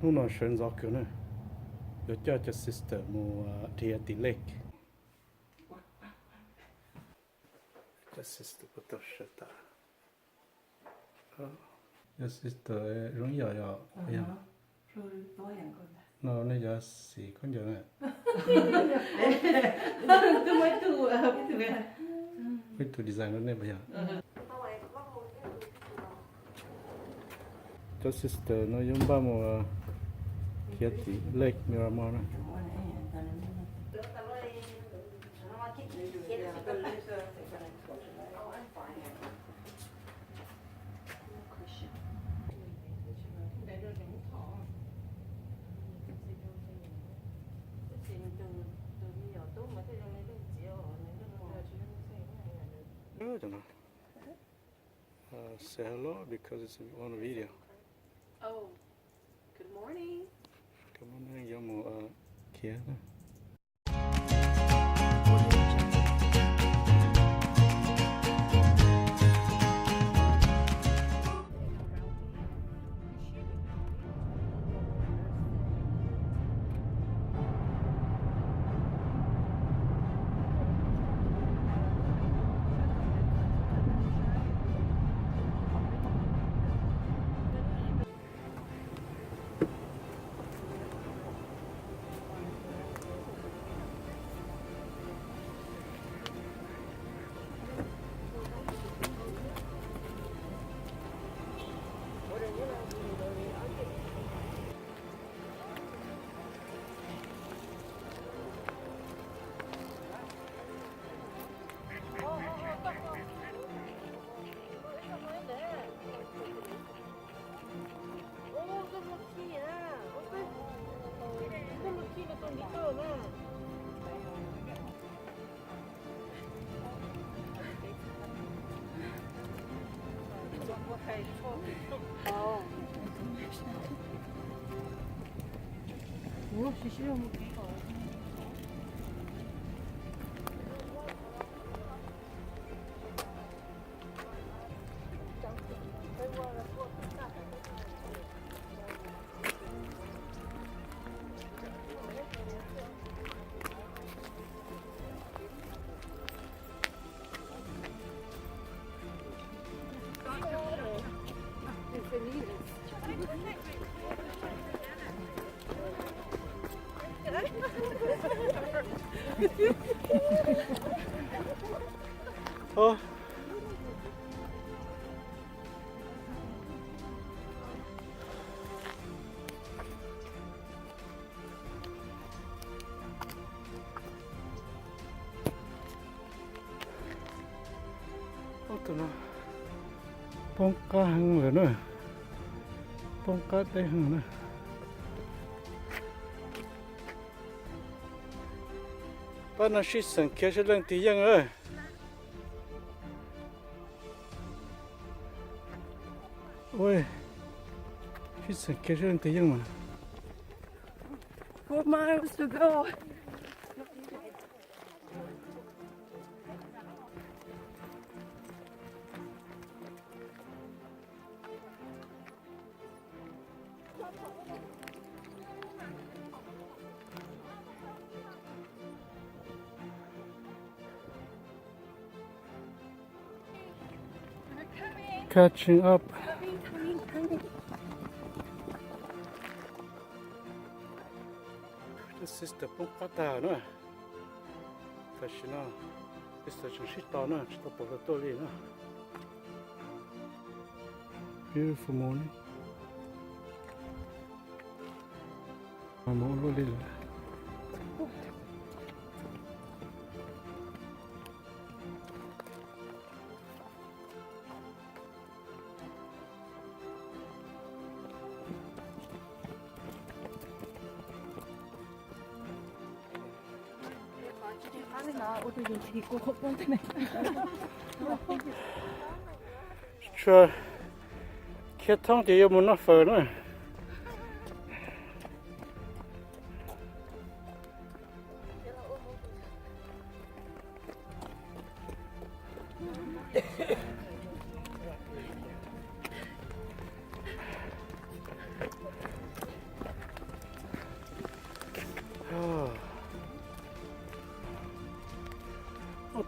Hnub no sawv ntxov kawg na, yuav coj cov sister mus dhia tim lake. Cov sister puas tau sawv tas? Cov sister zoo ib yam yom. No nej cov xim khaub ncaws na. Peb tus design no nej puas yog? Cov sister no yuav npaj mus khiav tim Lake Miramar na. Say hello because it's on a video. Oh, good morning. Good morning, yuav mus khiav na. Ob tug no poob qab heev lawm na, poob qab deb heev na. Pab no sib xeem khiav seb leej twg yeej. Ua, sib xeem khiav seb leej twg yeej mas. Four miles to go. Catching up. Sister poob qab tag na. Tam sim no sister tseem sib tos na, tsis tau pom tau tuaj li na. Beautiful morning. Mus ua luaj li lawm. Tsuas khiav thoob ces yuav mus noj fawm na.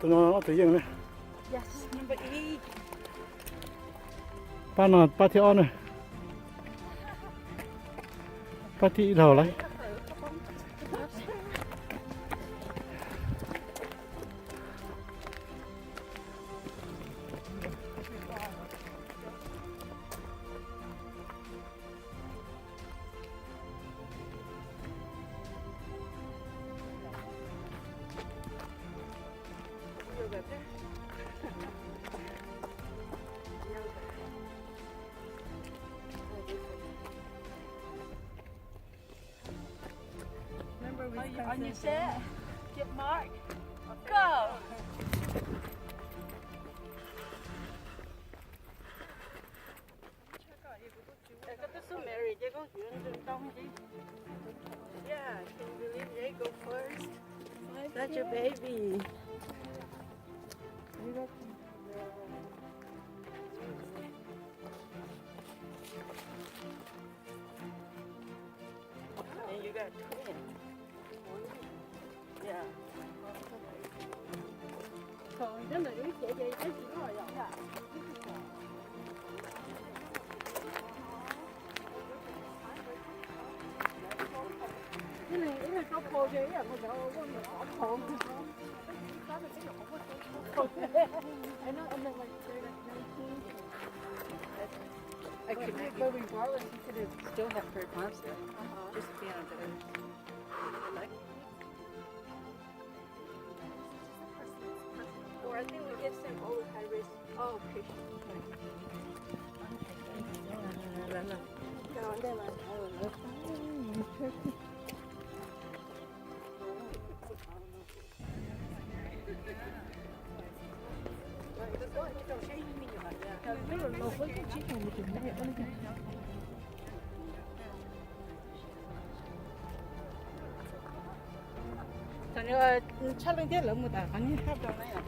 Tus no ob tug yeej na. Pab no pab thib ob na. Pab thib ib laug lawm. Remember we On your set, get mark, go. Koj twb xub marry ces koj yuav ntoo ntoo ces. Yeah, can you believe they go first? That's your baby. And you got twins. Yeah. I know, and then, like, they're, like, nineteen. I could, but regardless, you could have still had her concert. Just be on a better, like, Or I think we give them all the high risk. Oh, okay. Thaum nws tshaj leej thiab lawv mus tas qhov niag hab rau na yom.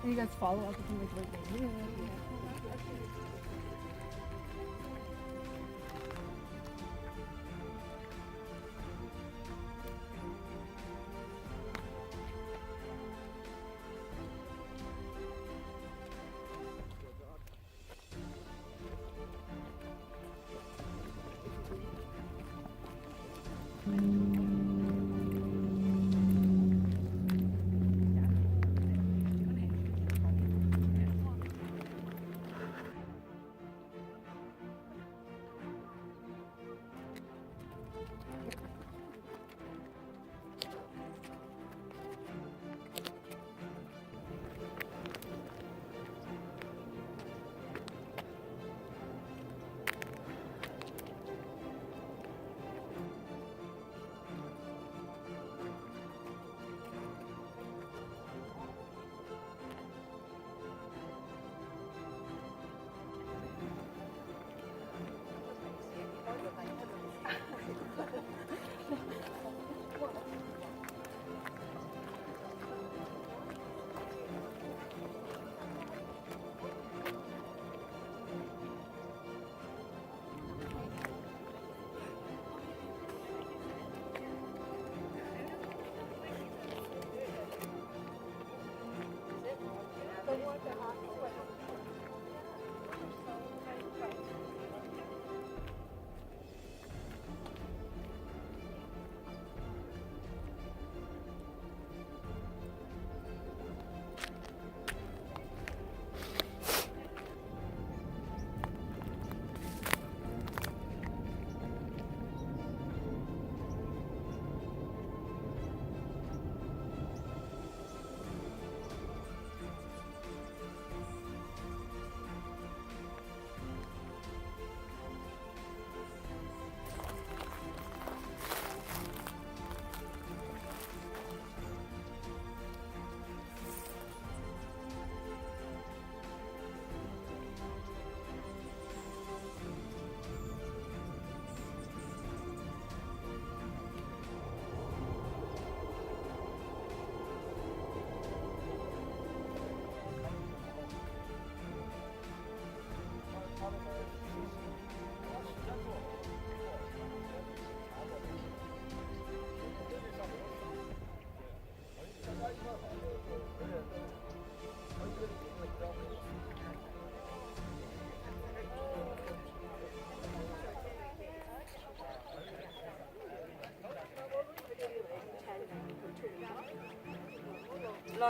You guys follow up with him, like, right there.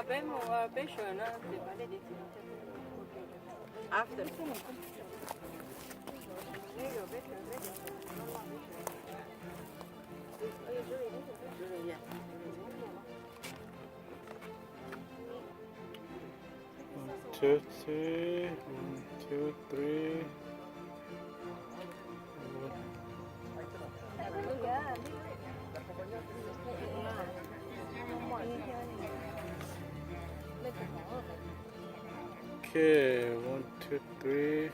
Peb mus, peb sawv no. After. One, two, three. One, two, three. Okay, one, two, three.